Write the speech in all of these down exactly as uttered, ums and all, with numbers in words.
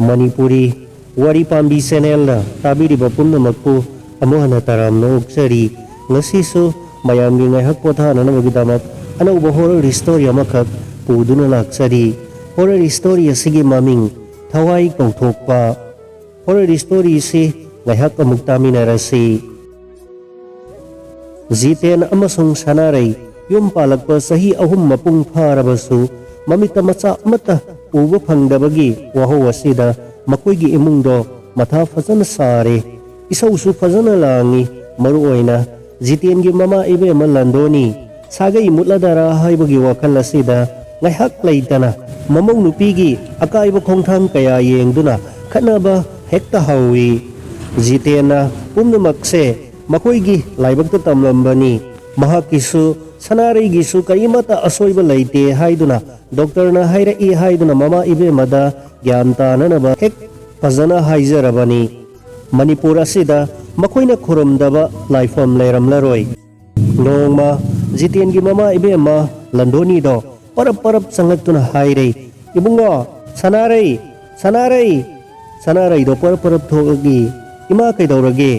ꯃꯅꯤꯄꯨꯔꯤ ꯋꯥꯔꯤ ꯄꯥꯝꯕꯤ ꯆꯦꯅꯦꯜꯅ ꯇꯥꯕꯤꯔꯤꯕ ꯄꯨꯝꯅꯃꯛꯄꯨ ꯑꯃꯨꯛ ꯍꯟꯅ ꯇꯔꯥꯝꯅ ꯑꯣꯛꯆꯔꯤ꯫ ꯉꯁꯤꯁꯨ ꯃꯌꯥꯝꯒꯤ ꯉꯥꯏꯍꯥꯛ ꯄꯣꯊꯥꯅꯅꯕꯒꯤꯗꯃꯛ ꯑꯅꯧꯕ ꯍꯣꯔꯔ ꯁ꯭ꯇꯣꯔꯤ ꯑꯃꯈꯛ ꯄꯨꯗꯨꯅ ꯂꯥꯛꯆꯔꯤ꯫ ꯍꯣꯔꯔ ꯁ꯭ꯇꯣꯔꯤ ꯑꯁꯤꯒꯤ ꯃꯃꯤꯡ ꯊꯋꯥꯏ ꯀꯧꯊꯣꯛꯄ꯫ ꯍꯣꯔꯔ ꯁ꯭ꯇꯣꯔꯤꯁꯤ ꯉꯥꯏꯍꯥꯛ ꯑꯃꯨꯛ ꯇꯥꯃꯤꯟꯅꯔꯁꯤ꯫ ꯖꯤꯇꯦꯟ ꯑꯃꯁꯨꯡ ꯁꯅꯥꯔꯩ ꯌꯨꯝ ꯄꯥꯜꯂꯛꯄ ꯆꯍꯤ ꯑꯍꯨꯝ ꯃꯄꯨꯡ ꯐꯥꯔꯕꯁꯨ ꯃꯃꯤꯠꯇ ꯃꯆꯥ ꯑꯃꯠꯇ ꯎꯕ ꯐꯪꯗꯕꯒꯤ ꯋꯥꯍꯧ ꯑꯁꯤꯗ ꯃꯈꯣꯏꯒꯤ ꯏꯃꯨꯡꯗꯣ ꯃꯊꯥ ꯐꯖꯅ ꯁꯥꯔꯦ꯫ ꯏꯁꯧꯁꯨ ꯐꯖꯅ ꯂꯥꯡꯉꯤ꯫ ꯃꯔꯨꯑꯣꯏꯅ ꯖꯤꯇꯦꯟꯒꯤ ꯃꯃꯥ ꯏꯕꯦꯝꯃ ꯂꯟꯗꯣꯅꯤ ꯁꯥꯒꯩ ꯃꯨꯠꯂꯗꯔꯥ ꯍꯥꯏꯕꯒꯤ ꯋꯥꯈꯜ ꯑꯁꯤꯗ ꯉꯥꯏꯍꯥꯛ ꯂꯩꯇꯅ ꯃꯃꯧ ꯅꯨꯄꯤꯒꯤ ꯑꯀꯥꯏꯕ ꯈꯣꯡꯊꯥꯡ ꯀꯌꯥ ꯌꯦꯡꯗꯨꯅ ꯈꯠꯅꯕ ꯍꯦꯛꯇ ꯍꯧꯏ꯫ ꯖꯤꯇꯦꯟꯅ ꯄꯨꯝꯅꯃꯛꯁꯦ ꯃꯈꯣꯏꯒꯤ ꯂꯥꯏꯕꯛꯇ ꯇꯝꯂꯝꯕꯅꯤ꯫ ꯃꯍꯥꯛꯀꯤꯁꯨ ꯁꯅꯥꯔꯩꯒꯤꯁꯨ ꯀꯔꯤꯃꯠꯇ ꯑꯁꯣꯏꯕ ꯂꯩꯇꯦ ꯍꯥꯏꯗꯨꯅ ꯗꯣꯛꯇꯔꯅ ꯍꯥꯏꯔꯛꯏ ꯍꯥꯏꯗꯨꯅ ꯃꯃꯥ ꯏꯕꯦꯝꯃꯗ ꯒ꯭ꯌꯥꯟ ꯇꯥꯅꯅꯕ ꯍꯦꯛ ꯐꯖꯅ ꯍꯥꯏꯖꯔꯕꯅꯤ꯫ ꯃꯅꯤꯄꯨꯔ ꯑꯁꯤꯗ ꯃꯈꯣꯏꯅ ꯈꯨꯔꯨꯝꯗꯕ ꯂꯥꯏꯐꯝ ꯂꯩꯔꯝꯂꯔꯣꯏ꯫ ꯅꯣꯡꯃ ꯖꯤꯇꯦꯟꯒꯤ ꯃꯃꯥ ꯏꯕꯦꯝꯃ ꯂꯟꯗꯣꯅꯤꯗꯣ ꯄꯔꯞ ꯄꯔꯞ ꯆꯪꯂꯛꯇꯨꯅ ꯍꯥꯏꯔꯦ, "ꯏꯕꯨꯡꯉꯣ, ꯁꯅꯥꯔꯩ, ꯁꯅꯥꯔꯩ!" ꯁꯅꯥꯔꯩꯗꯣ ꯄꯔꯞ ꯄꯔꯞ ꯊꯣꯛꯂꯛꯏ꯫ "ꯏꯃꯥ, ꯀꯩꯗꯧꯔꯒꯦ?"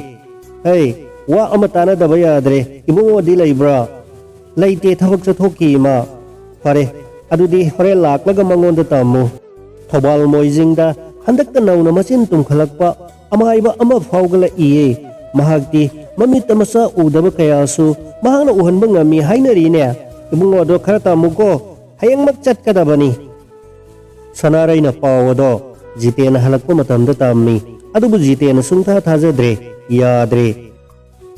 "ꯑꯩ ꯋꯥ ꯑꯃ ꯇꯥꯟꯅꯗꯕ ꯌꯥꯗ꯭ꯔꯦ꯫ ꯏꯕꯨꯡꯉꯣꯗꯤ ꯂꯩꯕ꯭ꯔꯥ?" "ꯂꯩꯇꯦ, ꯊꯕꯛ ꯆꯠꯊꯣꯛꯈꯤ, ꯏꯃꯥ꯫" "ꯐꯔꯦ, ꯑꯗꯨꯗꯤ ꯍꯣꯔꯦꯟ ꯂꯥꯛꯂꯒ ꯃꯉꯣꯟꯗ ꯇꯝꯃꯨ꯫" ꯊꯧꯕꯥꯜ ꯃꯣꯏꯖꯤꯡꯗ ꯍꯟꯗꯛꯇ ꯅꯧꯅ ꯃꯆꯤꯟ ꯇꯨꯝꯈꯠꯂꯛꯄ ꯑꯃꯥꯏꯕ ꯑꯃ ꯐꯥꯎꯒꯠꯂꯛꯏꯌꯦ꯫ ꯃꯍꯥꯛꯇꯤ ꯃꯃꯤꯠꯇ ꯃꯆꯥ ꯎꯗꯕ ꯀꯌꯥꯁꯨ ꯃꯍꯥꯛꯅ ꯎꯍꯟꯕ ꯉꯝꯃꯤ ꯍꯥꯏꯅꯔꯤꯅꯦ꯫ "ꯏꯕꯨꯡꯉꯣꯗꯣ ꯈꯔ ꯇꯝꯃꯨꯀꯣ, ꯍꯌꯦꯡꯃꯛ ꯆꯠꯀꯗꯕꯅꯤ꯫" ꯁꯅꯥꯔꯩꯅ ꯄꯥꯎ ꯑꯗꯣ ꯖꯤꯇꯦꯟꯅ ꯍꯜꯂꯛꯄ ꯃꯇꯝꯗ ꯇꯝꯃꯤ꯫ ꯑꯗꯨꯕꯨ ꯖꯤꯇꯦꯟꯅ ꯁꯨꯡꯊꯥ ꯊꯥꯖꯗ꯭ꯔꯦ, ꯌꯥꯗ꯭ꯔꯦ꯫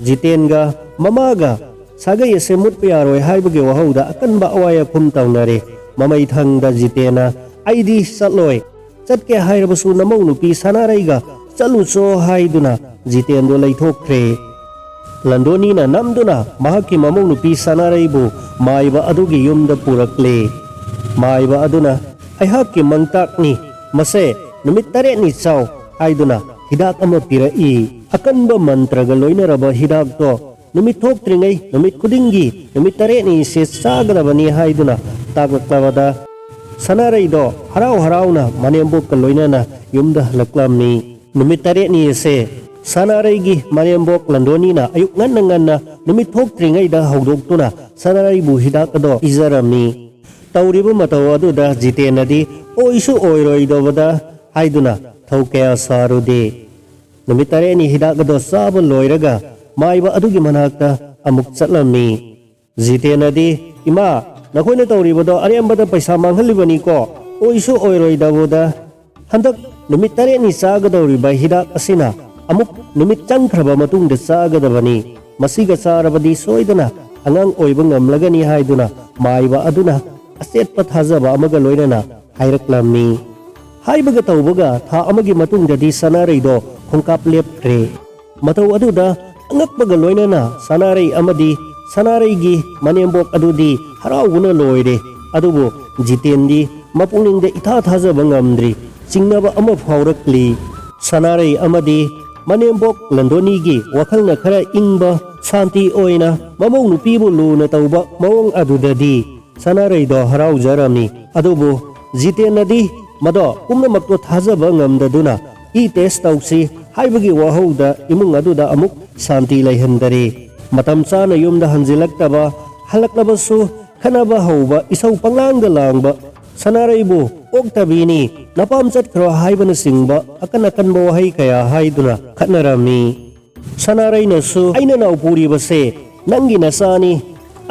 ꯖꯤꯇꯦꯟꯒ ꯃꯃꯥꯒ ꯁꯥꯒꯩ ꯑꯁꯦ ꯃꯨꯠꯄ ꯌꯥꯔꯣꯏ ꯍꯥꯏꯕꯒꯤ ꯋꯥꯍꯧꯗ ꯑꯀꯟꯕ ꯑꯋꯥꯏ ꯑꯈꯨꯝ ꯇꯧꯅꯔꯦ꯫ ꯃꯃꯩ ꯊꯪꯗ ꯖꯤꯇꯦꯟꯅ, "ꯑꯩꯗꯤ ꯆꯠꯂꯣꯏ꯫ ꯆꯠꯀꯦ ꯍꯥꯏꯔꯕꯁꯨ ꯅꯃꯧ ꯅꯨꯄꯤ ꯁꯅꯥꯔꯩꯒ ꯆꯠꯂꯨꯆꯣ" ꯍꯥꯏꯗꯨꯅ ꯖꯤꯇꯦꯟꯗꯣ ꯂꯩꯊꯣꯛꯈ꯭ꯔꯦ꯫ ꯂꯟꯗꯣꯅꯤꯅ ꯅꯝꯗꯨꯅ ꯃꯍꯥꯛꯀꯤ ꯃꯃꯧ ꯅꯨꯄꯤ ꯁꯅꯥꯔꯩꯕꯨ ꯃꯥꯏꯕ ꯑꯗꯨꯒꯤ ꯌꯨꯝꯗ ꯄꯨꯔꯛꯂꯦ꯫ ꯃꯥꯏꯕ ꯑꯗꯨꯅ, "ꯑꯩꯍꯥꯛꯀꯤ ꯃꯪꯇꯥꯛꯅꯤ, ꯃꯁꯦ ꯅꯨꯃꯤꯠ ꯇꯔꯦꯠꯅꯤ ꯆꯥꯎ" ꯍꯥꯏꯗꯨꯅ ꯍꯤꯗꯥꯛ ꯑꯃ ꯄꯤꯔꯛꯏ꯫ ꯑꯀꯟꯕ ꯃꯟꯇ꯭ꯔꯒ ꯂꯣꯏꯅꯔꯕ ꯍꯤꯗꯥꯛꯇꯣ ꯅꯨꯃꯤꯠ ꯊꯣꯛꯇ꯭ꯔꯤꯉꯩ ꯅꯨꯃꯤꯠ ꯈꯨꯗꯤꯡꯒꯤ ꯅꯨꯃꯤꯠ ꯇꯔꯦꯠꯅꯤꯁꯦ ꯆꯥꯒꯗꯕꯅꯤ ꯍꯥꯏꯗꯨꯅ ꯇꯥꯛꯂꯛꯂꯕꯗ ꯁꯅꯥꯔꯩꯗꯣ ꯍꯔꯥꯎ ꯍꯔꯥꯎꯅ ꯃꯅꯦꯝꯕꯣꯛꯀ ꯂꯣꯏꯅꯅ ꯌꯨꯝꯗ ꯍꯜꯂꯛꯂꯝꯃꯤ꯫ ꯅꯨꯃꯤꯠ ꯇꯔꯦꯠꯅꯤ ꯑꯁꯦ ꯁꯅꯥꯔꯩꯒꯤ ꯃꯅꯦꯝꯕꯣꯛ ꯂꯟꯗꯣꯅꯤꯅ ꯑꯌꯨꯛ ꯉꯟꯅ ꯉꯟꯅ ꯅꯨꯃꯤꯠ ꯊꯣꯛꯇ꯭ꯔꯤꯉꯩꯗ ꯍꯧꯗꯣꯛꯇꯨꯅ ꯁꯅꯥꯔꯩꯕꯨ ꯍꯤꯗꯥꯛ ꯑꯗꯣ ꯄꯤꯖꯔꯝꯃꯤ꯫ ꯇꯧꯔꯤꯕ ꯃꯇꯧ ꯑꯗꯨꯗ ꯖꯤꯇꯦꯟꯅꯗꯤ ꯑꯣꯏꯁꯨ ꯑꯣꯏꯔꯣꯏꯗꯕꯗ ꯍꯥꯏꯗꯨꯅ ꯊꯧ ꯀꯌꯥ ꯁꯥꯔꯨꯗꯦ꯫ ꯅꯨꯃꯤꯠ ꯇꯔꯦꯠꯅꯤ ꯍꯤꯗꯥꯛ ꯑꯗꯣ ꯆꯥꯕ ꯂꯣꯏꯔꯒ ꯃꯥꯏꯕ ꯑꯗꯨꯒꯤ ꯃꯅꯥꯛꯇ ꯑꯃꯨꯛ ꯆꯠꯂꯝꯃꯤ꯫ ꯖꯤꯇꯦꯟꯅꯗꯤ, "ꯏꯃꯥ, ꯅꯈꯣꯏꯅ ꯇꯧꯔꯤꯕꯗꯣ ꯑꯔꯦꯝꯕꯗ ꯄꯩꯁꯥ ꯃꯥꯡꯍꯜꯂꯤꯕꯅꯤꯀꯣ꯫ ꯑꯣꯏꯁꯨ ꯑꯣꯏꯔꯣꯏꯗꯕꯗ ꯍꯟꯗꯛ ꯅꯨꯃꯤꯠ ꯇꯔꯦꯠꯅꯤ ꯆꯥꯒꯗꯧꯔꯤꯕ ꯍꯤꯗꯥꯛ ꯑꯁꯤꯅ ꯑꯃꯨꯛ ꯅꯨꯃꯤꯠ ꯆꯪꯈ꯭ꯔꯕ ꯃꯇꯨꯡꯗ ꯆꯥꯒꯗꯕꯅꯤ꯫ ꯃꯁꯤꯒ ꯆꯥꯔꯕꯗꯤ ꯁꯣꯏꯗꯅ ꯑꯉꯥꯡ ꯑꯣꯏꯕ ꯉꯝꯂꯒꯅꯤ" ꯍꯥꯏꯗꯨꯅ ꯃꯥꯏꯕ ꯑꯗꯨꯅ ꯑꯆꯦꯠꯄ ꯊꯥꯖꯕ ꯑꯃꯒ ꯂꯣꯏꯅꯅ ꯍꯥꯏꯔꯛꯂꯝꯃꯤ꯫ ꯍꯥꯏꯕꯒ ꯇꯧꯕꯒ ꯊꯥ ꯑꯃꯒꯤ ꯃꯇꯨꯡꯗꯗꯤ ꯁꯅꯥꯔꯩꯗꯣ ꯈꯣꯡꯀꯥꯞ ꯂꯦꯞꯈ꯭ꯔꯦ꯫ ꯃꯇꯧ ꯑꯗꯨꯗ ꯑꯉꯛꯄꯒ ꯂꯣꯏꯅꯅ ꯁꯅꯥꯔꯩ ꯑꯃꯗꯤ ꯁꯅꯥꯔꯩꯒꯤ ꯃꯅꯦꯝꯕꯣꯛ ꯑꯗꯨꯗꯤ ꯍꯔꯥꯎꯕꯅ ꯂꯣꯏꯔꯦ꯫ ꯑꯗꯨꯕꯨ ꯖꯤꯇꯦꯟꯗꯤ ꯃꯄꯨꯛꯅꯤꯡꯗ ꯏꯊꯥ ꯊꯥꯖꯕ ꯉꯝꯗ꯭ꯔꯤ꯫ ꯆꯤꯡꯅꯕ ꯑꯃ ꯐꯥꯎꯔꯛꯂꯤ꯫ ꯁꯅꯥꯔꯩ ꯑꯃꯗꯤ ꯃꯅꯦꯝꯕꯣꯛ ꯂꯟꯗꯣꯅꯤꯒꯤ ꯋꯥꯈꯜꯅ ꯈꯔ ꯏꯪꯕ, ꯁꯥꯟꯇꯤ ꯑꯣꯏꯅ ꯃꯃꯧ ꯅꯨꯄꯤꯕꯨ ꯂꯨꯅ ꯇꯧꯕ ꯃꯑꯣꯡ ꯑꯗꯨꯗꯗꯤ ꯁꯅꯥꯔꯩꯗꯣ ꯍꯔꯥꯎꯖꯔꯝꯃꯤ꯫ ꯑꯗꯨꯕꯨ ꯖꯤꯇꯦꯟꯅꯗꯤ ꯃꯗꯣ ꯄꯨꯝꯅꯃꯛꯇꯣ ꯊꯥꯖꯕ ꯉꯝꯗꯗꯨꯅ "ꯏ ꯇꯦꯁ ꯇꯧꯁꯤ" ꯍꯥꯏꯕꯒꯤ ꯋꯥꯍꯧꯗ ꯏꯃꯨꯡ ꯑꯗꯨꯗ ꯑꯃꯨꯛ ꯁꯥꯟꯇꯤ ꯂꯩꯍꯟꯗꯔꯦ꯫ ꯃꯇꯝ ꯆꯥꯅ ꯌꯨꯝꯗ ꯍꯟꯖꯤꯜꯂꯛꯇꯕ, ꯍꯜꯂꯛꯂꯕꯁꯨ ꯈꯠꯅꯕ ꯍꯧꯕ, ꯏꯁꯧ ꯄꯪꯂꯥꯡꯗ ꯂꯥꯡꯕ, ꯁꯅꯥꯔꯩꯕꯨ "ꯑꯣꯛꯇꯕꯤꯅꯤ, ꯅꯄꯥꯝ ꯆꯠꯈ꯭ꯔꯣ" ꯍꯥꯏꯕꯅꯆꯤꯡꯕ ꯑꯀꯟ ꯑꯀꯟꯕ ꯋꯥꯍꯩ ꯀꯌꯥ ꯍꯥꯏꯗꯨꯅ ꯈꯠꯅꯔꯝꯃꯤ꯫ ꯁꯅꯥꯔꯩꯅꯁꯨ "ꯑꯩꯅ ꯅꯥꯎ ꯄꯨꯔꯤꯕꯁꯦ ꯅꯪꯒꯤ ꯅꯆꯥꯅꯤ,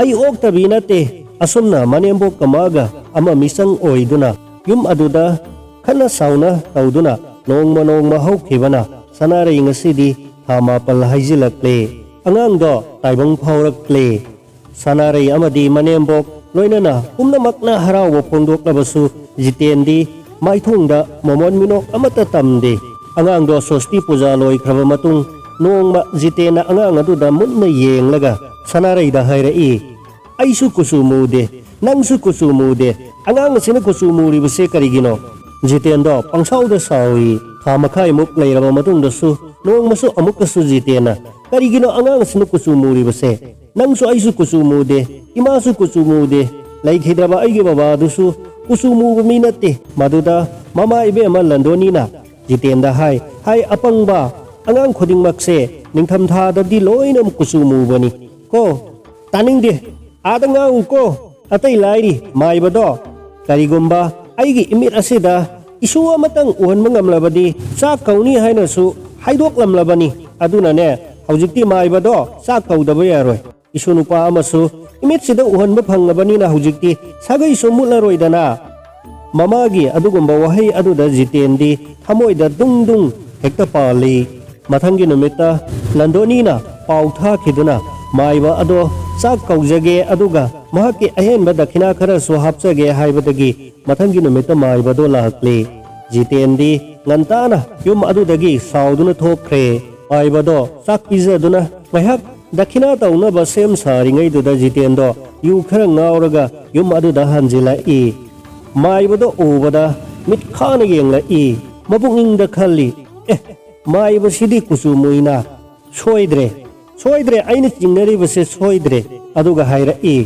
ꯑꯩ ꯑꯣꯛꯇꯕꯤ ꯅꯠꯇꯦ", ꯑꯁꯨꯝꯅ ꯃꯅꯦꯝꯕꯣꯛꯀ ꯃꯥꯒ ꯑꯃ ꯃꯤꯆꯪ ꯑꯣꯏꯗꯨꯅ ꯌꯨꯝ ꯑꯗꯨꯗ ꯈꯠꯅ ꯁꯥꯎꯅ ꯇꯧꯗꯨꯅ ꯅꯣꯡꯃ ꯅꯣꯡꯃ ꯍꯧꯈꯤꯕꯅ ꯁꯅꯥꯔꯩ ꯉꯁꯤꯗꯤ ꯊꯥ ꯃꯥꯄꯜ ꯍꯥꯏꯖꯤꯜꯂꯛꯂꯦ꯫ ꯑꯉꯥꯡꯗꯣ ꯇꯥꯏꯕꯪ ꯐꯥꯎꯔꯛꯂꯦ꯫ ꯁꯅꯥꯔꯩ ꯑꯃꯗꯤ ꯃꯅꯦꯝꯕꯣꯛ ꯂꯣꯏꯅꯅ ꯄꯨꯝꯅꯃꯛꯅ ꯍꯔꯥꯎꯕ ꯐꯣꯡꯗꯣꯛꯂꯕꯁꯨ ꯖꯤꯇꯦꯟꯗꯤ ꯃꯥꯏꯊꯣꯡꯗ ꯃꯃꯣꯟ ꯃꯤꯅꯣꯛ ꯑꯃꯠꯇ ꯇꯝꯗꯦ꯫ ꯑꯉꯥꯡꯗꯣ ꯁꯣꯁꯇꯤ ꯄꯨꯖꯥ ꯂꯣꯏꯈ꯭ꯔꯕ ꯃꯇꯨꯡ ꯅꯣꯡꯃ ꯖꯤꯇꯦꯟꯅ ꯑꯉꯥꯡ ꯑꯗꯨꯗ ꯃꯨꯟꯅ ꯌꯦꯡꯂꯒ ꯁꯅꯥꯔꯩꯗ ꯍꯥꯏꯔꯛꯏ, "ꯑꯩꯁꯨ ꯀꯨꯆꯨ ꯃꯨꯗꯦ, ꯅꯪꯁꯨ ꯀꯨꯆꯨ ꯃꯨꯗꯦ, ꯑꯉꯥꯡ ꯑꯁꯤꯅ ꯀꯨꯆꯨ ꯃꯨꯔꯤꯕꯁꯦ ꯀꯔꯤꯒꯤꯅꯣ?" ꯖꯤꯇꯦꯟꯗꯣ ꯄꯪꯁꯥꯎꯗ ꯁꯥꯎꯏ꯫ ꯊꯥ ꯃꯈꯥꯏꯃꯨꯛ ꯂꯩꯔꯕ ꯃꯇꯨꯡꯗꯁꯨ ꯅꯣꯡꯃꯁꯨ ꯑꯃꯨꯛꯀꯁꯨ ꯖꯤꯇꯦꯟꯅ, "ꯀꯔꯤꯒꯤꯅꯣ ꯑꯉꯥꯡ ꯑꯁꯤꯅ ꯀꯨꯆꯨ ꯃꯨꯔꯤꯕꯁꯦ? ꯅꯪꯁꯨ ꯑꯩꯁꯨ ꯀꯨꯆꯨ ꯃꯨꯗꯦ, ꯏꯃꯥꯁꯨ ꯀꯨꯆꯨ ꯃꯨꯗꯦ, ꯂꯩꯈꯤꯗ꯭ꯔꯕ ꯑꯩꯒꯤ ꯕꯕꯥꯗꯨꯁꯨ ꯀꯨꯆꯨ ꯃꯨꯕ ꯃꯤ ꯅꯠꯇꯦ꯫ ꯃꯗꯨꯗ ꯃꯃꯥ ꯏꯕꯦꯝꯃ ꯂꯟꯗꯣꯅꯤꯅ ꯖꯤꯇꯦꯟꯗ ꯍꯥꯏ, "ꯍꯥꯏ ꯑꯄꯪꯕ, ꯑꯉꯥꯡ ꯈꯨꯗꯤꯡꯃꯛꯁꯦ ꯅꯤꯡꯊꯝꯊꯥꯗꯗꯤ ꯂꯣꯏꯅ ꯀꯨꯆꯨ ꯃꯨꯕꯅꯤ ꯀꯣ꯫ ꯇꯥꯅꯤꯡꯗꯦ, ꯑꯥꯗ ꯉꯥꯡꯉꯨ ꯀꯣ꯫ ꯑꯇꯩ ꯂꯥꯏꯔꯤ ꯃꯥꯏꯕꯗꯣ, ꯀꯔꯤꯒꯨꯝꯕ ꯑꯩꯒꯤ ꯏꯃꯤꯠ ꯑꯁꯤꯗ ꯏꯁꯨ ꯑꯃꯇꯪ ꯎꯍꯟꯕ ꯉꯝꯂꯕꯗꯤ ꯆꯥꯛ ꯀꯧꯅꯤ ꯍꯥꯏꯅꯁꯨ ꯍꯥꯏꯗꯣꯛꯂꯝꯂꯕꯅꯤ꯫ ꯑꯗꯨꯅꯅꯦ, ꯍꯧꯖꯤꯛꯇꯤ ꯃꯥꯏꯕꯗꯣ ꯆꯥꯛ ꯀꯧꯗꯕ ꯌꯥꯔꯣꯏ꯫ ꯏꯁꯨ ꯅꯨꯄꯥ ꯑꯃꯁꯨ ꯏꯃꯤꯠꯁꯤꯗ ꯎꯍꯟꯕ ꯐꯪꯂꯕꯅꯤꯅ ꯍꯧꯖꯤꯛꯇꯤ ꯁꯥꯒꯩꯁꯨ ꯃꯨꯠꯂꯔꯣꯏꯗꯅ"꯫ ꯃꯃꯥꯒꯤ ꯑꯗꯨꯒꯨꯝꯕ ꯋꯥꯍꯩ ꯑꯗꯨꯗ ꯖꯤꯇꯦꯟꯗꯤ ꯊꯃꯣꯏꯗ ꯗꯨꯡ ꯗꯨꯡ ꯍꯦꯛꯇ ꯄꯥꯜꯂꯤ꯫ ꯃꯊꯪꯒꯤ ꯅꯨꯃꯤꯠꯇ ꯂꯟꯗꯣꯅꯤꯅ ꯄꯥꯎ ꯊꯥꯈꯤꯗꯨꯅ ꯃꯥꯏꯕ ꯑꯗꯣ ꯆꯥꯛ ꯀꯧꯖꯒꯦ, ꯑꯗꯨꯒ ꯃꯍꯥꯛꯀꯤ ꯑꯍꯦꯟꯕ ꯗꯈꯤꯅꯥ ꯈꯔꯁꯨ ꯍꯥꯞꯆꯒꯦ ꯍꯥꯏꯕꯗꯒꯤ ꯃꯊꯪꯒꯤ ꯅꯨꯃꯤꯠꯇ ꯃꯥꯏꯕꯗꯣ ꯂꯥꯛꯂꯦ꯫ ꯖꯤꯇꯦꯟꯗꯤ ꯉꯟꯇꯥꯅ ꯌꯨꯝ ꯑꯗꯨꯗꯒꯤ ꯁꯥꯎꯗꯨꯅ ꯊꯣꯛꯈ꯭ꯔꯦ꯫ ꯃꯥꯏꯕꯗꯣ ꯆꯥꯛ ꯄꯤꯖꯗꯨꯅ ꯉꯥꯏꯍꯥꯛ ꯗꯈꯤꯅꯥ ꯇꯧꯅꯕ ꯁꯦꯝ ꯁꯥꯔꯤꯉꯩꯗꯨꯗ ꯖꯤꯇꯦꯟꯗꯣ ꯌꯨ ꯈꯔ ꯉꯥꯎꯔꯒ ꯌꯨꯝ ꯑꯗꯨꯗ ꯍꯟꯖꯤꯜꯂꯛꯏ꯫ ꯃꯥꯏꯕꯗꯣ ꯎꯕꯗ ꯃꯤꯠ ꯈꯥꯅ ꯌꯦꯡꯂꯛꯏ꯫ ꯃꯄꯨꯛꯅꯤꯡꯗ ꯈꯜꯂꯤ, "ꯑꯦ, ꯃꯥꯏꯕꯁꯤꯗꯤ ꯀꯨꯆꯨ ꯃꯨꯏꯅ꯫ ꯁꯣꯏꯗ꯭ꯔꯦ, ꯁꯣꯏꯗ꯭ꯔꯦ, ꯑꯩꯅ ꯆꯤꯡꯅꯔꯤꯕꯁꯦ ꯁꯣꯏꯗ꯭ꯔꯦ"꯫ ꯑꯗꯨꯒ ꯍꯥꯏꯔꯛꯏ,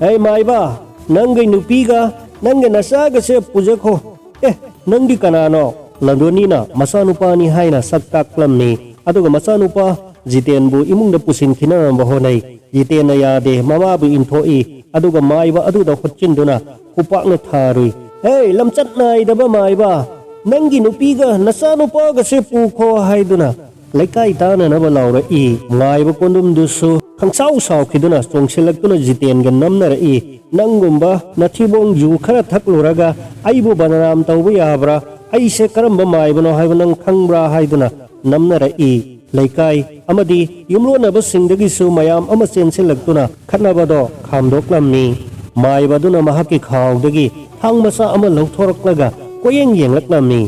"ꯑꯩ ꯃꯥꯏꯕ, ꯅꯪꯒꯤ ꯅꯨꯄꯤꯒ ꯅꯪꯒꯤ ꯅꯆꯥꯒꯁꯦ ꯄꯨꯖꯈꯣ"꯫ "ꯑꯦ, ꯅꯪꯗꯤ ꯀꯅꯥꯅꯣ?" ꯂꯟꯗꯣꯅꯤꯅ ꯃꯆꯥꯅꯨꯄꯥꯅꯤ ꯍꯥꯏꯅ ꯁꯛ ꯇꯥꯛꯂꯝꯃꯤ꯫ ꯑꯗꯨꯒ ꯃꯆꯥꯅꯨꯄꯥ ꯖꯤꯇꯦꯟꯕꯨ ꯏꯃꯨꯡꯗ ꯄꯨꯁꯤꯟꯈꯤꯅꯕ ꯍꯣꯠꯅꯩ꯫ ꯖꯤꯇꯦꯟꯅ ꯌꯥꯗꯦ, ꯃꯃꯥꯕꯨ ꯏꯟꯊꯣꯛꯏ꯫ ꯑꯗꯨꯒ ꯃꯥꯏꯕ ꯑꯗꯨꯗ ꯍꯨꯠꯆꯤꯟꯗꯨꯅ ꯈꯨꯄꯥꯛꯅ ꯊꯥꯔꯨꯏ꯫ "ꯍꯦ, ꯂꯝꯆꯠ ꯅꯥꯏꯗꯕ ꯃꯥꯏꯕ, ꯅꯪꯒꯤ ꯅꯨꯄꯤꯒ ꯅꯆꯥꯅꯨꯄꯥꯒꯁꯦ ꯄꯨꯈꯣ" ꯍꯥꯏꯗꯨꯅ ꯂꯩꯀꯥꯏ ꯇꯥꯅꯅꯕ ꯂꯥꯎꯔꯛꯏ꯫ ꯃꯥꯏꯕ ꯀꯣꯟꯗꯨꯝꯗꯨꯁꯨ ꯈꯪꯁꯥꯎ ꯁꯥꯎꯈꯤꯗꯨꯅ ꯆꯣꯡꯁꯤꯜꯂꯛꯇꯨꯅ ꯖꯤꯇꯦꯟꯒ ꯅꯝꯅꯔꯛꯏ꯫ "ꯅꯪꯒꯨꯝꯕ ꯅꯊꯤꯕꯣꯡ ꯌꯨ ꯈꯔ ꯊꯛꯂꯨꯔꯒ ꯑꯩꯕꯨ ꯕꯗꯅꯥꯝ ꯇꯧꯕ ꯌꯥꯕ꯭ꯔꯥ? ꯑꯩꯁꯦ ꯀꯔꯝꯕ ꯃꯥꯏꯕꯅꯣ ꯍꯥꯏꯕ ꯅꯪ ꯈꯪꯕ꯭ꯔꯥ?" ꯍꯥꯏꯗꯨꯅ ꯅꯝꯅꯔꯛꯏ꯫ ꯂꯩꯀꯥꯏ ꯑꯃꯗꯤ ꯌꯨꯝꯂꯣꯟꯅꯕꯁꯤꯡꯗꯒꯤꯁꯨ ꯃꯌꯥꯝ ꯑꯃ ꯆꯦꯟꯁꯤꯜꯂꯛꯇꯨꯅ ꯈꯠꯅꯕꯗꯣ ꯈꯥꯝꯗꯣꯛꯂꯝꯃꯤ꯫ ꯃꯥꯏꯕꯗꯨꯅ ꯃꯍꯥꯛꯀꯤ ꯈꯥꯎꯗꯒꯤ ꯊꯥꯡ ꯃꯆꯥ ꯑꯃ ꯂꯧꯊꯣꯔꯛꯂꯒ ꯀꯣꯌꯦꯡ ꯌꯦꯡꯂꯛꯂꯝꯃꯤ꯫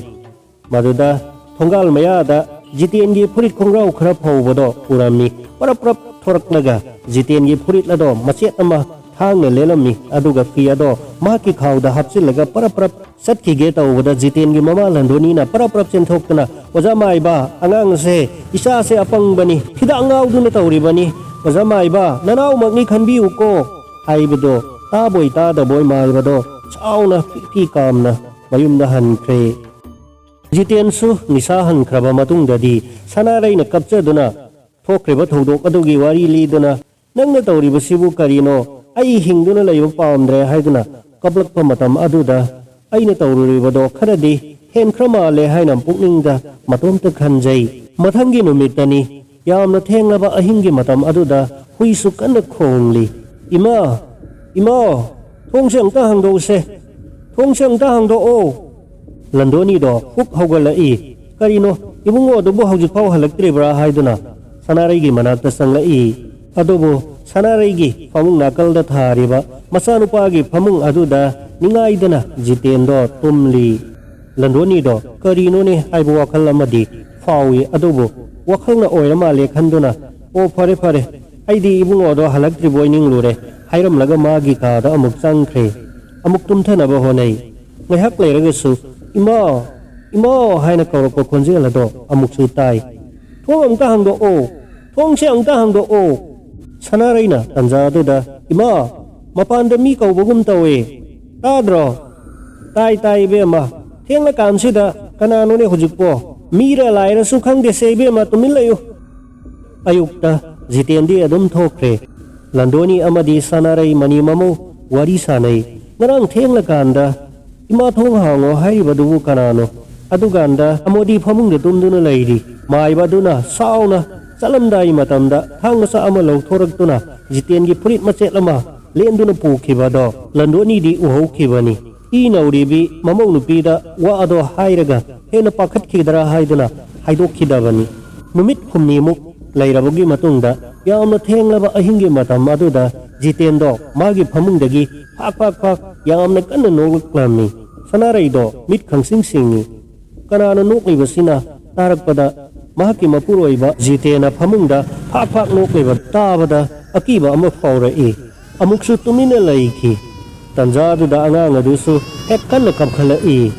ꯃꯗꯨꯗ ꯊꯣꯡꯒꯥꯜ ꯃꯌꯥꯗ ꯖꯤꯇꯦꯟꯒꯤ ꯐꯨꯔꯤꯠ ꯈꯣꯡꯒ꯭ꯔꯥꯎ ꯈꯔ ꯐꯧꯕꯗꯣ ꯎꯔꯝꯃꯤ꯫ ꯄꯔꯞ ꯄꯔꯞ ꯊꯣꯔꯛꯂꯒ ꯖꯤꯇꯦꯟꯒꯤ ꯐꯨꯔꯤꯠ ꯑꯗꯣ ꯃꯆꯦꯠ ꯑꯃ ꯊꯥꯡꯅ ꯂꯦꯜꯂꯝꯃꯤ꯫ ꯑꯗꯨꯒ ꯐꯤ ꯑꯗꯣ ꯃꯍꯥꯛꯀꯤ ꯈꯥꯎꯗ ꯍꯥꯞꯆꯤꯜꯂꯒ ꯄꯔꯞ ꯄꯔꯞ ꯆꯠꯈꯤꯒꯦ ꯇꯧꯕꯗ ꯖꯤꯇꯦꯟꯒꯤ ꯃꯃꯥ ꯂꯟꯗꯣꯅꯤꯅ ꯄꯔꯞ ꯄꯔꯞ ꯆꯦꯟꯊꯣꯛꯇꯨꯅ, "ꯑꯣꯖꯥ ꯃꯥꯏꯕ, ꯑꯉꯥꯡꯁꯦ, ꯏꯆꯥꯁꯦ ꯑꯄꯪꯕꯅꯤ, ꯍꯤꯗꯥꯛ ꯉꯥꯎꯗꯨꯅ ꯇꯧꯔꯤꯕꯅꯤ꯫ ꯑꯣꯖꯥ ꯃꯥꯏꯕ, ꯅꯅꯥꯎꯃꯛꯅꯤ, ꯈꯟꯕꯤꯌꯨꯀꯣ" ꯍꯥꯏꯕꯗꯣ ꯇꯥꯕꯣꯏ ꯇꯥꯗꯕꯣꯏ ꯃꯥꯏꯕꯗꯣ ꯁꯥꯎꯅ ꯐꯤ ꯐꯤ ꯀꯥꯝꯅ ꯃꯌꯨꯝꯗ ꯍꯟꯈ꯭ꯔꯦ꯫ ꯖꯤꯇꯦꯟꯁꯨ ꯅꯤꯁꯥ ꯍꯟꯈ꯭ꯔꯕ ꯃꯇꯨꯡꯗꯗꯤ ꯁꯅꯥꯔꯩꯅ ꯀꯞꯆꯗꯨꯅ ꯊꯣꯛꯈ꯭ꯔꯤꯕ ꯊꯧꯗꯣꯛ ꯑꯗꯨꯒꯤ ꯋꯥꯔꯤ ꯂꯤꯗꯨꯅ, "ꯅꯪꯅ ꯇꯧꯔꯤꯕꯁꯤꯕꯨ ꯀꯔꯤꯅꯣ? ꯑꯩ ꯍꯤꯡꯗꯨꯅ ꯂꯩꯕ ꯄꯥꯝꯗ꯭ꯔꯦ" ꯍꯥꯏꯗꯨꯅ ꯀꯞꯂꯛꯄ ꯃꯇꯝ ꯑꯗꯨꯗ, "ꯑꯩꯅ ꯇꯧꯔꯨꯔꯤꯕꯗꯣ ꯈꯔꯗꯤ ꯍꯦꯟꯈ꯭ꯔ ꯃꯥꯜꯂꯦ" ꯍꯥꯏꯅ ꯄꯨꯛꯅꯤꯡꯗ ꯃꯇꯣꯝꯇ ꯈꯟꯖꯩ꯫ ꯃꯊꯪꯒꯤ ꯅꯨꯃꯤꯠꯇꯅꯤ꯫ ꯌꯥꯝꯅ ꯊꯦꯡꯂꯕ ꯑꯍꯤꯡꯒꯤ ꯃꯇꯝ ꯑꯗꯨꯗ ꯍꯨꯏꯁꯨ ꯀꯟꯅ ꯈꯣꯡꯂꯤ꯫ "ꯏꯃꯥ! ꯏꯃꯥ! ꯊꯣꯡꯁꯦ ꯑꯃꯨꯛꯇ ꯍꯥꯡꯗꯣꯛꯎꯁꯦ! ꯊꯣꯡꯁꯦ ꯑꯃꯨꯛꯇ ꯍꯥꯡꯗꯣꯛꯑꯣ!" ꯂꯟꯗꯣꯅꯤꯗꯣ ꯍꯨꯛ ꯍꯧꯒꯠꯂꯛꯏ꯫ "ꯀꯔꯤꯅꯣ, ꯏꯕꯨꯡꯉꯣ ꯑꯗꯨꯕꯨ ꯍꯧꯖꯤꯛꯐꯥꯎ ꯍꯜꯂꯛꯇ꯭ꯔꯤꯕ꯭ꯔꯥ?" ꯍꯥꯏꯗꯨꯅ ꯁꯅꯥꯔꯩꯒꯤ ꯃꯅꯥꯛꯇ ꯆꯪꯂꯛꯏ꯫ ꯑꯗꯨꯕꯨ ꯁꯅꯥꯔꯩꯒꯤ ꯐꯃꯨꯡ ꯅꯥꯀꯜꯗ ꯊꯥꯔꯤꯕ ꯃꯆꯥꯅꯨꯄꯥꯒꯤ ꯐꯃꯨꯡ ꯑꯗꯨꯗ ꯅꯤꯡꯉꯥꯏꯗꯅ ꯖꯤꯇꯦꯟꯗꯣ ꯇꯨꯝꯂꯤ꯫ ꯂꯟꯗꯣꯅꯤꯗꯣ ꯀꯔꯤꯅꯣꯅꯦ ꯍꯥꯏꯕ ꯋꯥꯈꯜ ꯑꯃꯗꯤ ꯐꯥꯎꯏ, ꯑꯗꯨꯕꯨ ꯋꯥꯈꯜꯅ ꯑꯣꯏꯔ ꯃꯥꯜꯂꯦ ꯈꯟꯗꯨꯅ, "ꯑꯣ, ꯐꯔꯦ, ꯐꯔꯦ, ꯑꯩꯗꯤ ꯏꯕꯨꯡꯉꯣꯗꯣ ꯍꯜꯂꯛꯇ꯭ꯔꯤꯕꯣꯏ ꯅꯤꯡꯂꯨꯔꯦ" ꯍꯥꯏꯔꯝꯂꯒ ꯃꯥꯒꯤ ꯀꯥꯗ ꯑꯃꯨꯛ ꯆꯪꯈ꯭ꯔꯦ꯫ ꯑꯃꯨꯛ ꯇꯨꯝꯊꯅꯕ ꯍꯣꯠꯅꯩ꯫ ꯉꯥꯏꯍꯥꯛ ꯂꯩꯔꯒꯁꯨ, "ꯏꯃꯥ! ꯏꯃꯥ!" ꯍꯥꯏꯅ ꯀꯧꯔꯛꯄ ꯈꯣꯟꯖꯦꯜ ꯑꯗꯣ ꯑꯃꯨꯛꯁꯨ ꯇꯥꯏ꯫ "ꯊꯣꯡ ꯑꯃꯨꯛꯇ ꯍꯥꯡꯗꯣꯛꯑꯣ! ꯊꯣꯡꯁꯦ ꯑꯃꯨꯛꯇ ꯍꯥꯡꯗꯣꯛꯑꯣ!" ꯁꯅꯥꯔꯩꯅ ꯇꯟꯖꯥ ꯑꯗꯨꯗ, "ꯏꯃꯥ, ꯃꯄꯥꯟꯗ ꯃꯤ ꯀꯧꯕꯒꯨꯝ ꯇꯧꯋꯦ꯫ ꯇꯥꯗ꯭ꯔꯣ?" "ꯇꯥꯏ, ꯇꯥꯏ, ꯏꯕꯦꯝꯃ꯫ ꯊꯦꯡꯂꯀꯥꯟꯁꯤꯗ ꯀꯅꯥꯅꯣꯅꯦ ꯍꯧꯖꯤꯛꯄꯣ? ꯃꯤꯔ ꯂꯥꯏꯔꯁꯨ ꯈꯪꯗꯦꯁꯦ, ꯏꯕꯦꯝꯃ, ꯇꯨꯃꯤꯟ ꯂꯩꯌꯨ꯫" ꯑꯌꯨꯛꯇ ꯖꯤꯇꯦꯟꯗꯤ ꯑꯗꯨꯝ ꯊꯣꯛꯈ꯭ꯔꯦ꯫ ꯂꯟꯗꯣꯅꯤ ꯑꯃꯗꯤ ꯁꯅꯥꯔꯩ ꯃꯅꯤ ꯃꯃꯧ ꯋꯥꯔꯤ ꯁꯥꯅꯩ꯫ "ꯉꯔꯥꯡ ꯊꯦꯡꯂꯀꯥꯟꯗ ꯏꯃꯥ ꯊꯣꯡ ꯍꯥꯡꯉꯣ ꯍꯥꯏꯔꯤꯕꯗꯨꯕꯨ ꯀꯅꯥꯅꯣ? ꯑꯗꯨꯀꯥꯟꯗ ꯑꯃꯣꯗꯤ ꯐꯃꯨꯡꯗ ꯇꯨꯝꯗꯨꯅ ꯂꯩꯔꯤ꯫" ꯃꯥꯏꯕ ꯑꯗꯨꯅ ꯁꯥꯎꯅ ꯆꯠꯂꯝꯗꯥꯏ ꯃꯇꯝꯗ ꯊꯥꯡ ꯃꯆꯥ ꯑꯃ ꯂꯧꯊꯣꯔꯛꯇꯨꯅ ꯖꯤꯇꯦꯟꯒꯤ ꯐꯨꯔꯤꯠ ꯃꯆꯦꯠ ꯑꯃ ꯂꯦꯟꯗꯨꯅ ꯄꯨꯈꯤꯕꯗꯣ ꯂꯟꯗꯣꯅꯤꯗꯤ ꯎꯍꯧꯈꯤꯕꯅꯤ꯫ ꯏ ꯅꯧꯔꯤꯕꯤ ꯃꯃꯧ ꯅꯨꯄꯤꯗ ꯋꯥ ꯑꯗꯣ ꯍꯥꯏꯔꯒ ꯍꯦꯟꯅ ꯄꯥꯈꯠꯈꯤꯗ꯭ꯔꯥ ꯍꯥꯏꯗꯨꯅ ꯍꯥꯏꯗꯣꯛꯈꯤꯗꯕꯅꯤ꯫ ꯅꯨꯃꯤꯠ ꯍꯨꯝꯅꯤꯃꯨꯛ ꯂꯩꯔꯕꯒꯤ ꯃꯇꯨꯡꯗ, ꯌꯥꯝꯅ ꯊꯦꯡꯂꯕ ꯑꯍꯤꯡꯒꯤ ꯃꯇꯝ ꯑꯗꯨꯗ ꯖꯤꯇꯦꯟꯗꯣ ꯃꯥꯒꯤ ꯐꯃꯨꯡꯗꯒꯤ ꯐꯥꯛ ꯐꯥꯛ ꯐꯥꯛ ꯌꯥꯝꯅ ꯀꯟꯅ ꯅꯣꯛꯂꯛꯂꯝꯃꯤ꯫ ꯁꯅꯥꯔꯩꯗꯣ ꯃꯤꯠ ꯈꯪꯁꯤꯡ ꯁꯤꯡꯉꯤ꯫ ꯀꯅꯥꯅ ꯅꯣꯛꯂꯤꯕꯁꯤꯅ ꯇꯥꯔꯛꯄꯗ, ꯃꯍꯥꯛꯀꯤ ꯃꯄꯨꯔꯣꯏꯕ ꯖꯤꯇꯦꯟꯅ ꯐꯃꯨꯡꯗ ꯐꯥꯛ ꯐꯥꯛ ꯅꯣꯛꯂꯤꯕ ꯇꯥꯕꯗ ꯑꯀꯤꯕ ꯑꯃ ꯐꯥꯎꯔꯛꯏ꯫ ꯑꯃꯨꯛꯁꯨ ꯇꯨꯃꯤꯟꯅ ꯂꯩꯈꯤ꯫ ꯇꯟꯖꯥꯗꯨꯗ ꯑꯉꯥꯡ ꯑꯗꯨꯁꯨ ꯍꯦꯛ ꯀꯟꯅ ꯀꯞꯈꯠꯂꯛꯏ꯫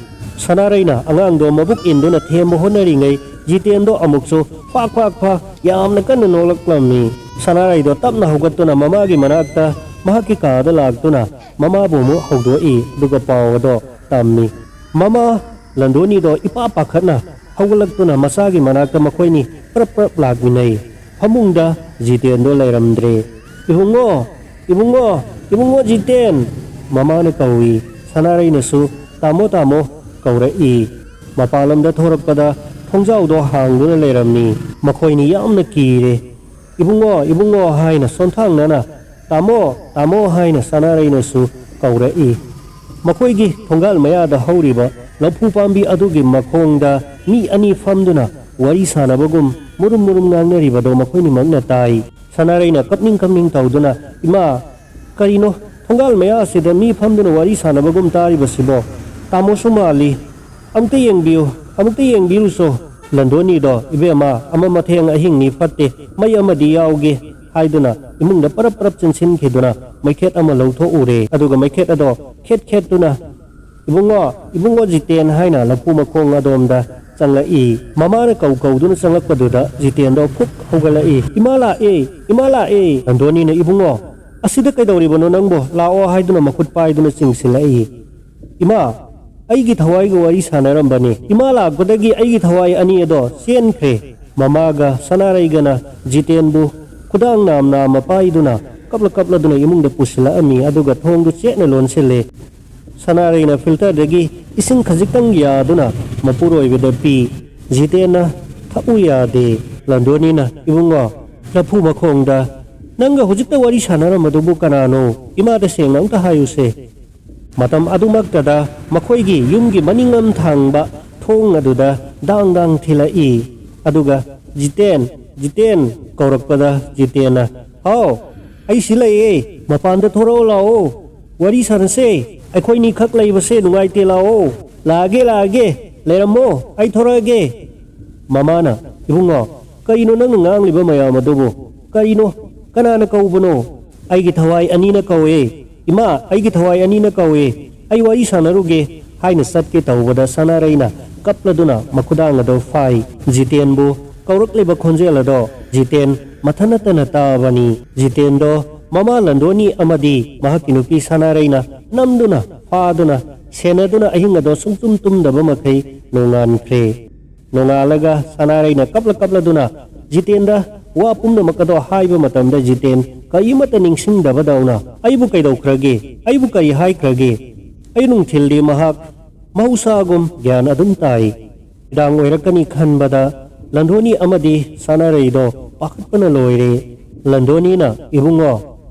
ꯁꯅꯥꯔꯩꯅ ꯑꯉꯥꯡꯗꯣ ꯃꯕꯨꯛ ꯏꯟꯗꯨꯅ ꯊꯦꯝꯕ ꯍꯣꯠꯅꯔꯤꯉꯩ, ꯖꯤꯇꯦꯟꯗꯣ ꯑꯃꯨꯛꯁꯨ ꯐꯥꯛ ꯐꯥꯛ ꯐꯥꯛ ꯌꯥꯝꯅ ꯀꯟꯅ ꯅꯣꯛꯂꯛꯂꯝꯃꯤ꯫ ꯁꯅꯥꯔꯩꯗꯣ ꯇꯞꯅ ꯍꯧꯒꯠꯇꯨꯅ ꯃꯃꯥꯒꯤ ꯃꯅꯥꯛꯇ ꯃꯍꯥꯛꯀꯤ ꯀꯥꯗ ꯂꯥꯛꯇꯨꯅ ꯃꯃꯥꯕꯨ ꯑꯃꯨꯛ ꯍꯧꯗꯣꯛꯏ, ꯑꯗꯨꯒ ꯄꯥꯎ ꯑꯗꯣ ꯇꯝꯃꯤ꯫ ꯃꯃꯥ ꯂꯟꯗꯣꯅꯤꯗꯣ ꯏꯄꯥ ꯄꯥꯈꯠꯅ ꯍꯧꯒꯠꯂꯛꯇꯨꯅ ꯃꯆꯥꯒꯤ ꯃꯅꯥꯛꯇ ꯃꯈꯣꯏꯅꯤ ꯄ꯭ꯔꯞ ꯄ꯭ꯔꯞ ꯂꯥꯛꯃꯤꯟꯅꯩ꯫ ꯐꯃꯨꯡꯗ ꯖꯤꯇꯦꯟꯗꯣ ꯂꯩꯔꯝꯗ꯭ꯔꯦ꯫ "ꯏꯕꯨꯡꯉꯣ, ꯏꯕꯨꯡꯉꯣ, ꯏꯕꯨꯡꯉꯣ ꯖꯤꯇꯦꯟ!" ꯃꯃꯥꯅ ꯀꯧꯏ꯫ ꯁꯅꯥꯔꯩꯅꯁꯨ "ꯇꯥꯃꯣ, ꯇꯥꯃꯣ" ꯀꯧꯔꯛꯏ꯫ ꯃꯄꯥꯟꯂꯣꯝꯗ ꯊꯣꯔꯛꯄꯗ ꯊꯣꯡꯖꯥꯎꯗꯣ ꯍꯥꯡꯗꯨꯅ ꯂꯩꯔꯝꯃꯤ꯫ ꯃꯈꯣꯏꯅꯤ ꯌꯥꯝꯅ ꯀꯤꯔꯦ꯫ "ꯏꯕꯨꯡꯉꯣ, ꯏꯕꯨꯡꯉꯣ" ꯍꯥꯏꯅ ꯁꯣꯟꯊꯥꯡꯅꯅ "ꯇꯥꯃꯣ, ꯇꯥꯃꯣ" ꯍꯥꯏꯅ ꯁꯅꯥꯔꯩꯅꯁꯨ ꯀꯧꯔꯛꯏ꯫ ꯃꯈꯣꯏꯒꯤ ꯊꯣꯡꯒꯥꯜ ꯃꯌꯥꯗ ꯍꯧꯔꯤꯕ ꯂꯐꯨ ꯄꯥꯝꯕꯤ ꯑꯗꯨꯒꯤ ꯃꯈꯣꯡꯗ ꯃꯤ ꯑꯅꯤ ꯐꯝꯗꯨꯅ ꯋꯥꯔꯤ ꯁꯥꯟꯅꯕꯒꯨꯝ ꯃꯨꯔꯨꯝ ꯃꯨꯔꯨꯝ ꯉꯥꯡꯅꯔꯤꯕꯗꯣ ꯃꯈꯣꯏꯅꯤꯃꯛꯅ ꯇꯥꯏ꯫ ꯁꯅꯥꯔꯩꯅ ꯀꯞꯅꯤꯡ ꯀꯞꯅꯤꯡ ꯇꯧꯗꯨꯅ, "ꯏꯃꯥ, ꯀꯔꯤꯅꯣ ꯊꯣꯡꯒꯥꯜ ꯃꯌꯥ ꯑꯁꯤꯗ ꯃꯤ ꯐꯝꯗꯨꯅ ꯋꯥꯔꯤ ꯁꯥꯟꯅꯕꯒꯨꯝ ꯇꯥꯔꯤꯕꯁꯤꯕꯣ? ꯇꯥꯃꯣꯁꯨ ꯃꯥꯜꯂꯤ꯫ ꯑꯃꯨꯛꯇ ꯌꯦꯡꯕꯤꯌꯨ, ꯑꯃꯨꯛꯇ ꯌꯦꯡꯕꯤꯌꯨꯁꯣ꯫" ꯂꯟꯗꯣꯅꯤꯗꯣ, "ꯏꯕꯦꯝꯃ, ꯑꯃ ꯃꯊꯦꯡ ꯑꯍꯤꯡꯅꯤ, ꯐꯠꯇꯦ, ꯃꯩ ꯑꯃꯗꯤ ꯌꯥꯎꯒꯦ" ꯍꯥꯏꯗꯨꯅ ꯏꯃꯨꯡꯗ ꯄꯔꯞ ꯄꯔꯞ ꯆꯦꯟꯁꯤꯟꯈꯤꯗꯨꯅ ꯃꯩꯈꯦꯠ ꯑꯃ ꯂꯧꯊꯣꯛꯎꯔꯦ꯫ ꯑꯗꯨꯒ ꯃꯩꯈꯦꯠ ꯑꯗꯣ ꯈꯦꯠ ꯈꯦꯠꯇꯨꯅ, "ꯏꯕꯨꯡꯉꯣ, ꯏꯕꯨꯡꯉꯣ ꯖꯤꯇꯦꯟ" ꯍꯥꯏꯅ ꯂꯐꯨ ꯃꯈꯣꯡ ꯑꯗꯣꯝꯗ ꯆꯪꯂꯛꯏ꯫ ꯃꯃꯥꯅ ꯀꯧ ꯀꯧꯗꯨꯅ ꯆꯪꯂꯛꯄꯗꯨꯗ ꯖꯤꯇꯦꯟꯗꯣ ꯐꯨꯛ ꯍꯧꯒꯠꯂꯛꯏ꯫ "ꯏꯃꯥ ꯂꯥꯛꯑꯦ! ꯏꯃꯥ ꯂꯥꯛꯑꯦ!" ꯂꯟꯗꯣꯅꯤꯅ, "ꯏꯕꯨꯡꯉꯣ, ꯑꯁꯤꯗ ꯀꯩꯗꯧꯔꯤꯕꯅꯣ ꯅꯪꯕꯣ? ꯂꯥꯛꯑꯣ" ꯍꯥꯏꯗꯨꯅ ꯃꯈꯨꯠ ꯄꯥꯏꯗꯨꯅ ꯆꯤꯡꯁꯤꯜꯂꯛꯏ꯫ "ꯏꯃꯥ, ꯑꯩꯒꯤ ꯊꯋꯥꯏꯒ ꯋꯥꯔꯤ ꯁꯥꯟꯅꯔꯝꯕꯅꯤ꯫ ꯏꯃꯥ ꯂꯥꯛꯄꯗꯒꯤ ꯑꯩꯒꯤ ꯊꯋꯥꯏ ꯑꯅꯤ ꯑꯗꯣ ꯆꯦꯟꯈ꯭ꯔꯦ꯫" ꯃꯃꯥꯒ ꯁꯅꯥꯔꯩꯒꯅ ꯖꯤꯇꯦꯟꯕꯨ ꯈꯨꯗꯥꯡ ꯅꯥꯝ ꯅꯥꯝꯃ ꯄꯥꯏꯗꯨꯅ ꯀꯞꯂ ꯀꯞꯂꯗꯨꯅ ꯏꯃꯨꯡꯗ ꯄꯨꯁꯤꯜꯂꯛꯑꯝꯃꯤ, ꯑꯗꯨꯒ ꯊꯣꯡꯗꯨ ꯆꯦꯠꯅ ꯂꯣꯟꯁꯤꯜꯂꯦ꯫ ꯁꯅꯥꯔꯩꯅ ꯐꯤꯜꯇꯔꯗꯒꯤ ꯏꯁꯤꯡ ꯈꯖꯤꯛꯇꯪ ꯌꯥꯗꯨꯅ ꯃꯄꯨꯔꯣꯏꯕꯗ ꯄꯤ꯫ ꯖꯤꯇꯦꯟꯅ ꯊꯛꯎ ꯌꯥꯗꯦ꯫ ꯂꯟꯗꯣꯅꯤꯅ, "ꯏꯕꯨꯡꯉꯣ, ꯂꯐꯨ ꯃꯈꯣꯡꯗ ꯅꯪꯒ ꯍꯧꯖꯤꯛꯇ ꯋꯥꯔꯤ ꯁꯥꯟꯅꯔꯝꯕꯗꯨꯕꯨ ꯀꯅꯥꯅꯣ? ꯏꯃꯥꯗ ꯁꯦꯡꯅ ꯑꯝꯇ ꯍꯥꯏꯌꯨꯁꯦ꯫" ꯃꯇꯝ ꯑꯗꯨꯃꯛꯇꯗ ꯃꯈꯣꯏꯒꯤ ꯌꯨꯝꯒꯤ ꯃꯅꯤꯡꯂꯝ ꯊꯪꯕ ꯊꯣꯡ ꯑꯗꯨꯗ ꯗꯥꯡ ꯗꯥꯡ ꯊꯤꯜꯂꯛꯏ꯫ ꯑꯗꯨꯒ, "ꯖꯤꯇꯦꯟ, ꯖꯤꯇꯦꯟ" ꯀꯧꯔꯛꯄꯗ ꯖꯤꯇꯦꯟꯅ, "ꯍꯥꯎ, ꯑꯩ ꯁꯤ ꯂꯩꯌꯦ, ꯃꯄꯥꯟꯗ ꯊꯣꯔꯛꯑꯣ ꯂꯥꯛꯑꯣ, ꯋꯥꯔꯤ ꯁꯥꯟꯅꯁꯦ, ꯑꯩꯈꯣꯏꯅꯤ ꯈꯛ ꯂꯩꯕꯁꯦ ꯅꯨꯡꯉꯥꯏꯇꯦ, ꯂꯥꯛꯑꯣ, ꯂꯥꯛꯑꯒꯦ, ꯂꯥꯛꯑꯒꯦ, ꯂꯩꯔꯝꯃꯣ, ꯑꯩ ꯊꯣꯔꯛꯑꯒꯦ꯫" ꯃꯃꯥꯅ, "ꯏꯕꯨꯡꯉꯣ, ꯀꯔꯤꯅꯣ ꯅꯪꯅ ꯉꯥꯡꯂꯤꯕ ꯃꯌꯥꯝ ꯑꯗꯨꯕꯨ? ꯀꯔꯤꯅꯣ? ꯀꯅꯥꯅ ꯀꯧꯕꯅꯣ?" "ꯑꯩꯒꯤ ꯊꯋꯥꯏ ꯑꯅꯤꯅ ꯀꯧꯋꯦ꯫ ꯏꯃꯥ, ꯑꯩꯒꯤ ꯊꯋꯥꯏ ꯑꯅꯤꯅ ꯀꯧꯋꯦ꯫ ꯑꯩ ꯋꯥꯔꯤ ꯁꯥꯟꯅꯔꯨꯒꯦ" ꯍꯥꯏꯅ ꯆꯠꯀꯦ ꯇꯧꯕꯗ ꯁꯅꯥꯔꯩꯅ ꯀꯞꯂꯗꯨꯅ ꯃꯈꯨꯗꯥꯡ ꯑꯗꯨ ꯐꯥꯏ꯫ ꯖꯤꯇꯦꯟꯕꯨ ꯀꯧꯔꯛꯂꯤꯕ ꯈꯣꯟꯖꯦꯜ ꯑꯗꯣ ꯖꯤꯇꯦꯟ ꯃꯊꯟ ꯅꯠꯇꯅ ꯇꯥꯕꯅꯤ꯫ ꯖꯤꯇꯦꯟꯗꯣ ꯃꯃꯥ ꯂꯟꯗꯣꯅꯤ ꯑꯃꯗꯤ ꯃꯍꯥꯛꯀꯤ ꯅꯨꯄꯤ ꯁꯅꯥꯔꯩꯅ ꯅꯝꯗꯨꯅ, ꯐꯥꯗꯨꯅ, ꯁꯦꯟꯅꯗꯨꯅ ꯑꯍꯤꯡ ꯑꯗꯣ ꯁꯨꯡꯇꯨꯝ ꯇꯨꯝꯗꯕ ꯃꯈꯩ ꯅꯣꯡꯉꯥꯟꯈ꯭ꯔꯦ꯫ ꯅꯣꯡꯉꯥꯜꯂꯒ ꯁꯅꯥꯔꯩꯅ ꯀꯞꯂ ꯀꯞꯂꯗꯨꯅ ꯖꯤꯇꯦꯟꯗ ꯋꯥ ꯄꯨꯝꯅꯃꯛ ꯑꯗꯣ ꯍꯥꯏꯕ ꯃꯇꯝꯗ ꯖꯤꯇꯦꯟ ꯀꯔꯤꯃꯠꯇ ꯅꯤꯡꯁꯤꯡꯗꯕꯗꯧꯅ, "ꯑꯩꯕꯨ ꯀꯩꯗꯧꯈ꯭ꯔꯒꯦ? ꯑꯩꯕꯨ ꯀꯔꯤ ꯍꯥꯏꯈ꯭ꯔꯒꯦ?" ꯑꯌꯨꯛ ꯅꯨꯡꯊꯤꯜꯗꯤ ꯃꯍꯥꯛ ꯃꯍꯧꯁꯥꯒꯨꯝ ꯒ꯭ꯌꯥꯟ ꯑꯗꯨꯝ ꯇꯥꯏ꯫ ꯅꯨꯃꯤꯗꯥꯡ ꯑꯣꯏꯔꯛꯀꯅꯤ ꯈꯟꯕꯗ ꯂꯟꯗꯣꯅꯤ ꯑꯃꯗꯤ ꯁꯅꯥꯔꯩꯗꯣ ꯄꯥꯈꯠꯄꯅ ꯂꯣꯏꯔꯦ꯫ ꯂꯟꯗꯣꯅꯤꯅ, "ꯏꯕꯨꯡꯉꯣ,